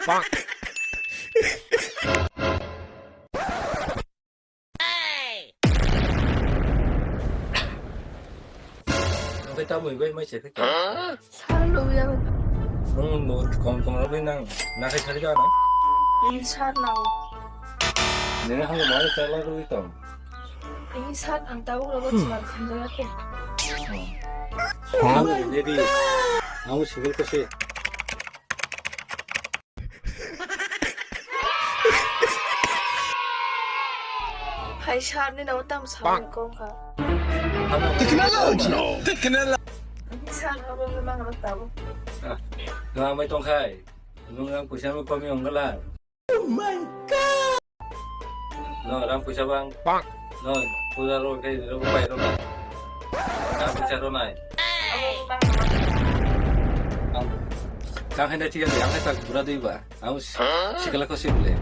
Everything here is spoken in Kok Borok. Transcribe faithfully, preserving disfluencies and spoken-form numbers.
Oke, tamo ibai mai se khe. Sar lo ya. Nung no kom kom ro nang. Na khe sari ka na. Ini sar na. Nini hang mai sar la ro tong. Ini sar ang tau lo sar kham ja ke. Hang ni di. Ang singil ko se. Hai sar ni nao tam sa ko kha. Technology. Technology. Sar abo mang ro tabo. Ah, no amai tong khai. Nung ang puisa mo komi ong gala. Oh my god. No, rang puisa bang. No, puja ro ke ro pai ro. Rang puisa ro nai. Kang hai na thik ase, ang hai tak bura dui ba. Ang sikala ko sibule.